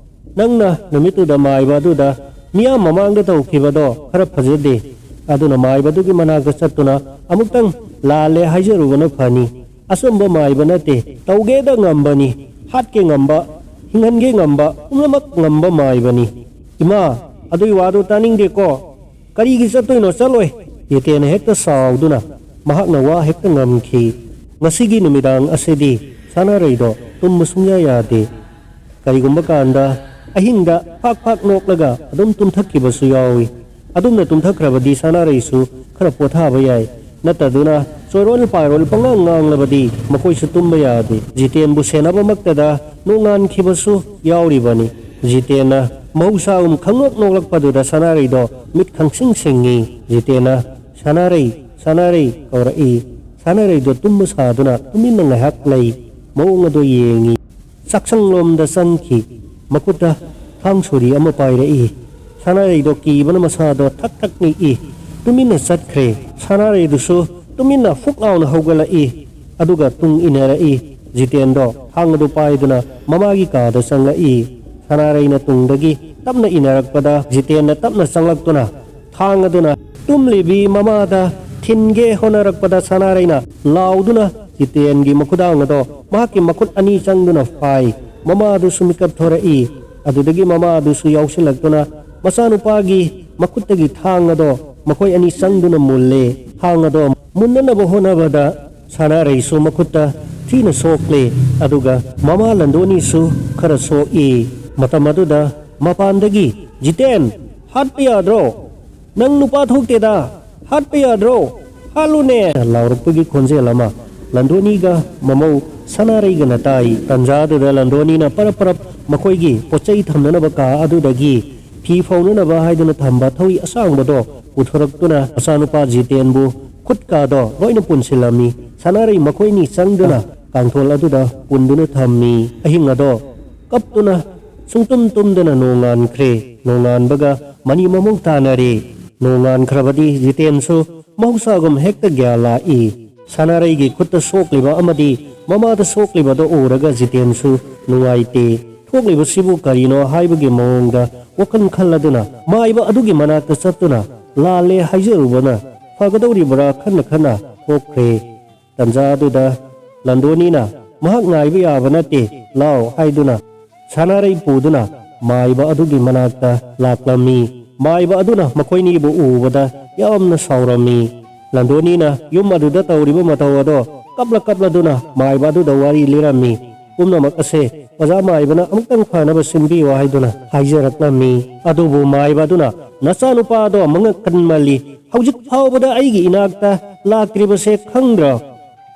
ꯅꯪꯅ ꯅꯨꯃꯤꯠꯇꯨꯗ ꯃꯥꯏꯕ ꯑꯗꯨꯗ ꯃꯤꯌꯥꯝ ꯃꯃꯥꯡꯗ ꯇꯧꯈꯤꯕꯗꯣ ꯈꯔ ꯐꯖꯗꯦ꯫ ꯑꯗꯨꯅ ꯃꯥꯏꯕꯗꯨꯒꯤ ꯃꯅꯥꯛꯇ ꯆꯠꯇꯨꯅ ꯑꯃꯨꯛꯇꯪ ꯂꯥꯜꯂꯦ ꯍꯥꯏꯖꯔꯨꯕꯅ ꯐꯅꯤ꯫ ꯑꯆꯨꯝꯕ ꯃꯥꯏꯕ ꯅꯠꯇꯦ, ꯇꯧꯒꯦꯗ ꯉꯝꯕꯅꯤ, ꯍꯥꯠꯀꯦ ꯉꯝꯕ, ꯍꯤꯡꯍꯟꯒꯦ ꯉꯝꯕ, ꯄꯨꯝꯅꯃꯛ ꯉꯝꯕ ꯃꯥꯏꯕꯅꯤ꯫" "ꯏꯃꯥ, ꯑꯗꯨꯒꯤ ꯋꯥꯗꯨ ꯇꯥꯅꯤꯡꯗꯦꯀꯣ꯫ ꯀꯔꯤꯒꯤ ꯆꯠꯇꯣꯏꯅꯣ? ꯆꯠꯂꯣꯏ!" ꯖꯤꯇꯦꯟꯅ ꯍꯦꯛꯇ ꯁꯥꯎꯗꯨꯅ ꯃꯍꯥꯛꯅ ꯋꯥ ꯍꯦꯛꯇ ꯉꯝꯈꯤ꯫ ꯉꯁꯤꯒꯤ ꯅꯨꯃꯤꯗꯥꯡ ꯑꯁꯤꯗꯤ ꯁꯅꯥꯔꯩꯗꯣ ꯇꯨꯝꯕ ꯁꯨꯡꯌꯥ ꯌꯥꯗꯦ꯫ ꯀꯔꯤꯒꯨꯝꯕ ꯀꯥꯟꯗ ꯑꯍꯤꯡꯗ ꯐꯥꯛ ꯐꯥꯛ ꯅꯣꯛꯂꯒ ꯑꯗꯨꯝ ꯇꯨꯝꯊꯈꯤꯕꯁꯨ ꯌꯥꯎꯏ꯫ ꯑꯗꯨꯝꯅ ꯇꯨꯝꯊꯈ꯭ꯔꯕꯗꯤ ꯁꯅꯥꯔꯩꯁꯨ ꯈꯔ ꯄꯣꯊꯥꯕ ꯌꯥꯏ꯫ ꯅꯠꯇꯗꯨꯅ ꯆꯣꯏꯔꯣꯜ ꯄꯥꯏꯔꯣꯜ ꯄꯪꯉꯥꯡ ꯉꯥꯡꯂꯕꯗꯤ ꯃꯈꯣꯏꯁꯨ ꯇꯨꯝꯕ ꯌꯥꯗꯦ꯫ ꯖꯤꯇꯦꯟꯕꯨ ꯁꯦꯟꯅꯕꯃꯛꯇꯗ ꯅꯣꯡꯉꯥꯟꯈꯤꯕꯁꯨ ꯌꯥꯎꯔꯤꯕꯅꯤ꯫ ꯖꯤꯇꯦꯟꯅ ꯃꯍꯧꯁꯥꯒꯨꯝ ꯈꯪꯅꯣꯛ ꯅꯣꯛꯂꯛꯄꯗꯨꯗ ꯁꯅꯥꯔꯩꯗꯣ ꯃꯤꯠ ꯈꯪꯁꯤꯡ ꯁꯤꯡꯉꯤ꯫ ꯖꯤꯇꯦꯟꯅ, "ꯁꯅꯥꯔꯩ, ꯁꯅꯥꯔꯩ" ꯀꯧꯔꯛꯏ꯫ ꯁꯅꯥꯔꯩꯗꯣ ꯇꯨꯝꯕ ꯁꯥꯗꯨꯅ ꯇꯨꯃꯤꯟꯅ ꯉꯥꯏꯍꯥꯛ ꯂꯩ꯫ ꯃꯑꯣꯡ ꯑꯗꯣ ꯌꯦꯡꯉꯤ꯫ ꯆꯥꯛꯁꯪꯂꯣꯝꯗ ꯆꯪꯈꯤ꯫ ꯃꯈꯨꯠꯇ ꯊꯥꯡ ꯁꯣꯔꯤ ꯑꯃ ꯄꯥꯏꯔꯛꯏ꯫ ꯁꯅꯥꯔꯩꯗꯣ ꯀꯤꯕꯅ ꯃꯁꯥꯗꯣ ꯊꯛ ꯊꯛ ꯅꯤꯛꯏ꯫ ꯇꯨꯃꯤꯟꯅ ꯆꯠꯈ꯭ꯔꯦ꯫ ꯁꯅꯥꯔꯩꯗꯨꯁꯨ ꯇꯨꯃꯤꯟꯅ ꯐꯨꯛ ꯂꯥꯎꯅ ꯍꯧꯒꯠꯂꯛꯏ꯫ ꯑꯗꯨꯒ ꯇꯨꯡ ꯏꯟꯅꯔꯛꯏ꯫ ꯖꯤꯇꯦꯟꯗꯣ ꯊꯥꯡ ꯑꯗꯨ ꯄꯥꯏꯗꯨꯅ ꯃꯃꯥꯒꯤ ꯀꯥꯗ ꯆꯪꯂꯛꯏ꯫ ꯁꯅꯥꯔꯩꯅ ꯇꯨꯡꯗꯒꯤ ꯇꯞꯅ ꯏꯟꯅꯔꯛꯄꯗ ꯖꯤꯇꯦꯟꯅ ꯇꯞꯅ ꯆꯪꯂꯛꯇꯨꯅ ꯊꯥꯡ ꯑꯗꯨꯅ ꯇꯨꯝꯂꯤꯕꯤ ꯃꯃꯥꯗ ꯊꯤꯟꯒꯦ ꯍꯣꯠꯅꯔꯛꯄꯗ ꯁꯅꯥꯔꯩꯅ ꯂꯥꯎꯗꯨꯅ ꯖꯤꯇꯦꯟꯒꯤ ꯃꯈꯨꯗꯥꯡ ꯑꯗꯣ ꯃꯍꯥꯛꯀꯤ ꯃꯈꯨꯠ ꯑꯅꯤ ꯆꯪꯗꯨꯅ ꯐꯥꯏ꯫ ꯃꯃꯥ ꯑꯗꯨꯁꯨ ꯃꯤꯀꯞ ꯊꯣꯔꯛꯏ꯫ ꯑꯗꯨꯗꯒꯤ ꯃꯃꯥ ꯑꯗꯨꯁꯨ ꯌꯥꯎꯁꯤꯜꯂꯛꯇꯨꯅ ꯃꯆꯥꯅꯨꯄꯥꯒꯤ ꯃꯈꯨꯠꯇꯒꯤ ꯊꯥꯡ ꯑꯗꯣ ꯃꯈꯣꯏ ꯑꯅꯤ ꯆꯪꯗꯨꯅ ꯃꯨꯜꯂꯦ꯫ ꯊꯥꯡ ꯑꯗꯣ ꯃꯨꯟꯅꯅꯕ ꯍꯣꯠꯅꯕꯗ ꯁꯅꯥꯔꯩꯁꯨ ꯃꯈꯨꯠꯇ ꯊꯤꯅ ꯁꯣꯛꯂꯦ꯫ ꯑꯗꯨꯒ ꯃꯃꯥ ꯂꯟꯗꯣꯅꯤꯁꯨ ꯈꯔ ꯁꯣꯛꯏ꯫ ꯃꯇꯝ ꯑꯗꯨꯗ ꯃꯄꯥꯟꯗꯒꯤ, "ꯖꯤꯇꯦꯟ, ꯍꯥꯠꯄ ꯌꯥꯗ꯭ꯔꯣ? ꯅꯪ ꯅꯨꯄꯥ ꯊꯣꯛꯇꯦꯗ, ꯍꯥꯠꯄ ꯌꯥꯗ꯭ꯔꯣ? ꯍꯥꯠꯂꯨꯅꯦ!" ꯂꯥꯎꯔꯛꯄꯒꯤ ꯈꯣꯟꯖꯦꯜ ꯑꯃ ꯂꯟꯗꯣꯅꯤꯒ ꯃꯃꯧ ꯁꯅꯥꯔꯩꯒꯅ ꯇꯥꯏ꯫ ꯇꯟꯖꯥꯗꯨꯗ ꯂꯟꯗꯣꯅꯤꯅ ꯄꯔꯞ ꯄꯔꯞ ꯃꯈꯣꯏꯒꯤ ꯄꯣꯠꯆꯩ ꯊꯝꯅꯅꯕ ꯀꯥ ꯑꯗꯨꯗꯒꯤ ꯐꯤ ꯐꯧꯅꯅꯕ ꯍꯥꯏꯗꯨꯅ ꯊꯝꯕ ꯊꯧꯔꯤ ꯑꯁꯥꯡꯕꯗꯣ ꯄꯨꯊꯣꯔꯛꯇꯨꯅ ꯃꯆꯥꯅꯨꯄꯥ ꯖꯤꯇꯦꯟꯕꯨ ꯈꯨꯠꯀꯥꯗꯣ ꯂꯣꯏꯅ ꯄꯨꯟꯁꯤꯜꯂꯝꯃꯤ꯫ ꯁꯅꯥꯔꯩ ꯃꯈꯣꯏꯅꯤ ꯆꯪꯗꯨꯅ ꯀꯥꯡꯊꯣꯜ ꯑꯗꯨꯗ ꯄꯨꯟꯗꯨꯅ ꯊꯝꯃꯤ꯫ ꯑꯍꯤꯡ ꯑꯗꯣ ꯀꯞꯇꯨꯅ ꯁꯨꯡꯇꯨꯝ ꯇꯨꯝꯗꯅ ꯅꯣꯡꯉꯥꯟꯈ꯭ꯔꯦ꯫ ꯅꯣꯡꯉꯥꯟꯕꯒ ꯃꯅꯤ ꯃꯃꯧ ꯇꯥꯅꯔꯦ꯫ ꯅꯣꯡꯉꯥꯟꯈ꯭ꯔꯕꯗꯤ ꯖꯤꯇꯦꯟꯁꯨ ꯃꯍꯧꯁꯥꯒꯨꯝ ꯍꯦꯛꯇ ꯒ꯭ꯌꯥꯟ ꯂꯥꯛꯏ꯫ ꯁꯅꯥꯔꯩꯒꯤ ꯈꯨꯠꯇ ꯁꯣꯛꯂꯤꯕ ꯑꯃꯗꯤ ꯃꯃꯥꯗ ꯁꯣꯛꯂꯤꯕꯗꯣ ꯎꯔꯒ ꯖꯤꯇꯦꯟꯁꯨ ꯅꯨꯡꯉꯥꯏꯇꯦ꯫ ꯊꯣꯛꯂꯤꯕꯁꯤꯕꯨ ꯀꯔꯤꯅꯣ ꯍꯥꯏꯕꯒꯤ ꯃꯑꯣꯡꯗ ꯋꯥꯈꯜ ꯈꯜꯂꯗꯨꯅ ꯃꯥꯏꯕ ꯑꯗꯨꯒꯤ ꯃꯅꯥꯛꯇ ꯆꯠꯇꯨꯅ ꯂꯥꯜꯂꯦ ꯍꯥꯏꯖꯔꯨꯕꯅ ꯐꯒꯗꯧꯔꯤꯕ꯭ꯔꯥ ꯈꯟꯅ ꯈꯟꯅ ꯊꯣꯛꯈ꯭ꯔꯦ꯫ ꯇꯟꯖꯥ ꯑꯗꯨꯗ ꯂꯟꯗꯣꯅꯤꯅ, "ꯃꯍꯥꯛ ꯉꯥꯏꯕ ꯌꯥꯕ ꯅꯠꯇꯦ, ꯂꯥꯎ" ꯍꯥꯏꯗꯨꯅ ꯁꯅꯥꯔꯩ ꯄꯨꯗꯨꯅ ꯃꯥꯏꯕ ꯑꯗꯨꯒꯤ ꯃꯅꯥꯛꯇ ꯂꯥꯛꯂꯝꯃꯤ꯫ ꯃꯥꯏꯕ ꯑꯗꯨꯅ ꯃꯈꯣꯏꯅꯤꯕꯨ ꯎꯕꯗ ꯌꯥꯝꯅ ꯁꯥꯎꯔꯝꯃꯤ꯫ ꯂꯟꯗꯣꯅꯤꯅ ꯌꯨꯝ ꯑꯗꯨꯗ ꯇꯧꯔꯤꯕ ꯃꯇꯧ ꯑꯗꯣ ꯀꯞꯂ ꯀꯞꯂꯗꯨꯅ ꯃꯥꯏꯕ ꯑꯗꯨꯗ ꯋꯥꯔꯤ ꯂꯤꯔꯝꯃꯤ꯫ ꯄꯨꯝꯅꯃꯛ ꯑꯁꯦ ꯑꯣꯖꯥ ꯃꯥꯏꯕꯅ ꯑꯃꯨꯛꯇꯪ ꯐꯅꯕ ꯁꯤꯟꯕꯤꯌꯨ ꯍꯥꯏꯗꯨꯅ ꯍꯥꯏꯖꯔꯛꯂꯝꯃꯤ꯫ ꯑꯗꯨꯕꯨ ꯃꯥꯏꯕ ꯑꯗꯨꯅ, "ꯅꯆꯥꯅꯨꯄꯥꯗꯣ ꯃꯉꯛ ꯀꯟꯃꯜꯂꯤ꯫ ꯍꯧꯖꯤꯛ ꯐꯥꯎꯕꯗ ꯑꯩꯒꯤ ꯏꯅꯥꯛꯇ ꯂꯥꯛꯇ꯭ꯔꯤꯕꯁꯦ ꯈꯪꯗ꯭ꯔꯣ?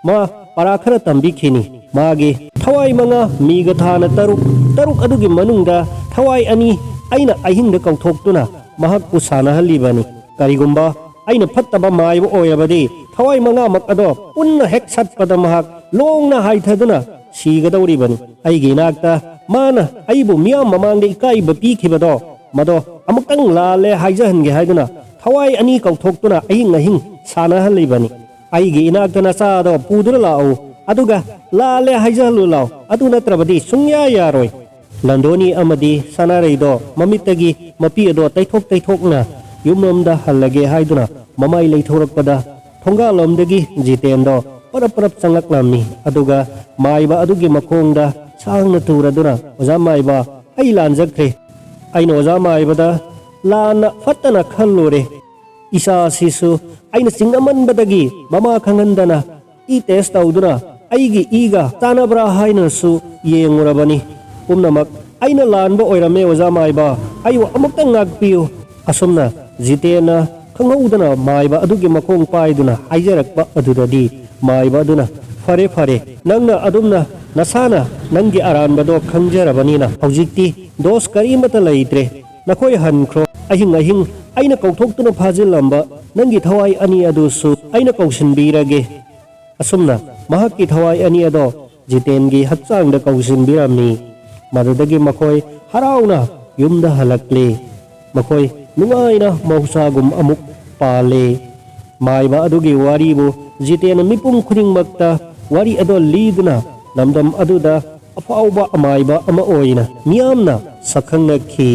ꯃꯥ ꯄꯔꯥ ꯈꯔ ꯇꯝꯕꯤꯈꯤꯅꯤ꯫ ꯃꯥꯒꯤ ꯊꯋꯥꯏ ꯃꯉꯥ, ꯃꯤꯒ ꯊꯥꯅ ꯇꯔꯨꯛ, ꯇꯔꯨꯛ ꯑꯗꯨꯒꯤ ꯃꯅꯨꯡꯗ ꯊꯋꯥꯏ ꯑꯅꯤ ꯑꯩꯅ ꯑꯍꯤꯡꯗ ꯀꯧꯊꯣꯛꯇꯨꯅ ꯃꯍꯥꯛꯄꯨ ꯁꯥꯟꯅꯍꯜꯂꯤꯕꯅꯤ꯫ ꯀꯔꯤꯒꯨꯝꯕ ꯑꯩꯅ ꯐꯠꯇꯕ ꯃꯥꯏꯕ ꯑꯣꯏꯔꯕꯗꯤ ꯊꯋꯥꯏ ꯃꯉꯥꯃꯛ ꯑꯗꯣ ꯄꯨꯟꯅ ꯍꯦꯛ ꯁꯠꯄꯗ ꯃꯍꯥꯛ ꯂꯣꯡꯅ ꯍꯥꯏꯊꯗꯨꯅ ꯁꯤꯒꯗꯧꯔꯤꯕꯅꯤ꯫ ꯑꯩꯒꯤ ꯏꯅꯥꯛꯇ ꯃꯥꯅ ꯑꯩꯕꯨ ꯃꯤꯌꯥꯝ ꯃꯃꯥꯡꯗ ꯏꯀꯥꯏꯕ ꯄꯤꯈꯤꯕꯗꯣ, ꯃꯗꯣ ꯑꯃꯨꯛꯇꯪ ꯂꯥꯜꯂꯦ ꯍꯥꯏꯖꯍꯟꯒꯦ ꯍꯥꯏꯗꯨꯅ ꯊꯋꯥꯏ ꯑꯅꯤ ꯀꯧꯊꯣꯛꯇꯨꯅ ꯑꯍꯤꯡ ꯑꯍꯤꯡ ꯁꯥꯟꯅꯍꯜꯂꯤꯕꯅꯤ꯫ ꯑꯩꯒꯤ ꯏꯅꯥꯛꯇ ꯅꯆꯥꯗꯣ ꯄꯨꯗꯨꯅ ꯂꯥꯛꯎ, ꯑꯗꯨꯒ ꯂꯥꯜꯂꯦ ꯍꯥꯏꯖꯍꯜꯂꯨ ꯂꯥꯎ, ꯑꯗꯨ ꯅꯠꯇ꯭ꯔꯕꯗꯤ ꯁꯨꯡꯌꯥ ꯌꯥꯔꯣꯏ꯫" ꯂꯟꯗꯣꯅꯤ ꯑꯃꯗꯤ ꯁꯅꯥꯔꯩꯗꯣ ꯃꯃꯤꯠꯇꯒꯤ ꯃꯄꯤ ꯑꯗꯣ ꯇꯩꯊꯣꯛ ꯇꯩꯊꯣꯛꯅ ꯌꯨꯝꯂꯣꯝꯗ ꯍꯜꯂꯒꯦ ꯍꯥꯏꯗꯨꯅ ꯃꯃꯥꯏ ꯂꯩꯊꯣꯔꯛꯄꯗ ꯊꯣꯡꯒꯥꯜꯂꯣꯝꯗꯒꯤ ꯖꯤꯇꯦꯟꯗꯣ ꯄꯔꯞ ꯄꯔꯞ ꯆꯪꯂꯛꯂꯝꯃꯤ꯫ ꯑꯗꯨꯒ ꯃꯥꯏꯕ ꯑꯗꯨꯒꯤ ꯃꯈꯣꯡꯗ ꯁꯥꯡꯅ ꯇꯨꯔꯗꯨꯅ, "ꯑꯣꯖꯥ ꯃꯥꯏꯕ, ꯑꯩ ꯂꯥꯟꯖꯈ꯭ꯔꯦ꯫ ꯑꯩꯅ ꯑꯣꯖꯥ ꯃꯥꯏꯕꯗ ꯂꯥꯟꯅ ꯐꯠꯇꯅ ꯈꯜꯂꯨꯔꯦ꯫ ꯏꯆꯥꯁꯤꯁꯨ ꯑꯩꯅ ꯆꯤꯡꯅꯃꯟꯕꯗꯒꯤ ꯃꯃꯥ ꯈꯪꯍꯟꯗꯅ ꯏ ꯇꯦꯁ ꯇꯧꯗꯨꯅ ꯑꯩꯒꯤ ꯏꯒ ꯆꯥꯟꯅꯕ꯭ꯔꯥ ꯍꯥꯏꯅꯁꯨ ꯌꯦꯡꯉꯨꯔꯕꯅꯤ꯫ ꯄꯨꯝꯅꯃꯛ ꯑꯩꯅ ꯂꯥꯟꯕ ꯑꯣꯏꯔꯝꯃꯦ ꯑꯣꯖꯥ ꯃꯥꯏꯕ, ꯑꯩꯕꯨ ꯑꯃꯨꯛꯇꯪ ꯉꯥꯛꯄꯤꯌꯨ꯫" ꯑꯁꯨꯝꯅ ꯖꯤꯇꯦꯟꯅ ꯈꯪꯍꯧꯗꯅ ꯃꯥꯏꯕ ꯑꯗꯨꯒꯤ ꯃꯈꯣꯡ ꯄꯥꯏꯗꯨꯅ ꯍꯥꯏꯖꯔꯛꯄ ꯑꯗꯨꯗꯗꯤ ꯃꯥꯏꯕ ꯑꯗꯨꯅ, "ꯐꯔꯦ, ꯐꯔꯦ, ꯅꯪꯅ ꯑꯗꯨꯝꯅ ꯅꯁꯥꯅ ꯅꯪꯒꯤ ꯑꯔꯥꯟꯕꯗꯣ ꯈꯪꯖꯔꯕꯅꯤꯅ ꯍꯧꯖꯤꯛꯇꯤ ꯗꯣꯁ ꯀꯔꯤꯃꯠꯇ ꯂꯩꯇ꯭ꯔꯦ꯫ ꯅꯈꯣꯏ ꯍꯟꯈ꯭ꯔꯣ꯫ ꯑꯍꯤꯡ ꯑꯍꯤꯡ ꯑꯩꯅ ꯀꯧꯊꯣꯛꯇꯨꯅ ꯐꯥꯖꯤꯜꯂꯝꯕ ꯅꯪꯒꯤ ꯊꯋꯥꯏ ꯑꯅꯤ ꯑꯗꯨꯁꯨ ꯑꯩꯅ ꯀꯧꯁꯤꯟꯕꯤꯔꯒꯦ"꯫ ꯑꯁꯨꯝꯅ ꯃꯍꯥꯛꯀꯤ ꯊꯋꯥꯏ ꯑꯅꯤ ꯑꯗꯣ ꯖꯤꯇꯦꯟꯒꯤ ꯍꯛꯆꯥꯡꯗ ꯀꯧꯁꯤꯟꯕꯤꯔꯝꯃꯤ꯫ ꯃꯗꯨꯗꯒꯤ ꯃꯈꯣꯏ ꯍꯔꯥꯎꯅ ꯌꯨꯝꯗ ꯍꯜꯂꯛꯂꯦ꯫ ꯃꯈꯣꯏ ꯅꯨꯡꯉꯥꯏꯅ ꯃꯍꯧꯁꯥꯒꯨꯝ ꯑꯃꯨꯛ ꯄꯥꯜꯂꯦ꯫ ꯃꯥꯏꯕ ꯑꯗꯨꯒꯤ ꯋꯥꯔꯤꯕꯨ ꯖꯤꯇꯦꯟꯅ ꯃꯤꯄꯨꯝ ꯈꯨꯗꯤꯡꯃꯛꯇ ꯋꯥꯔꯤ ꯑꯗꯣ ꯂꯤꯗꯨꯅ ꯂꯝꯗꯝ ꯑꯗꯨꯗ ꯑꯐꯥꯎꯕ ꯑꯃꯥꯏꯕ ꯑꯃ ꯑꯣꯏꯅ ꯃꯤꯌꯥꯝꯅ ꯁꯛꯈꯪꯅꯈꯤ꯫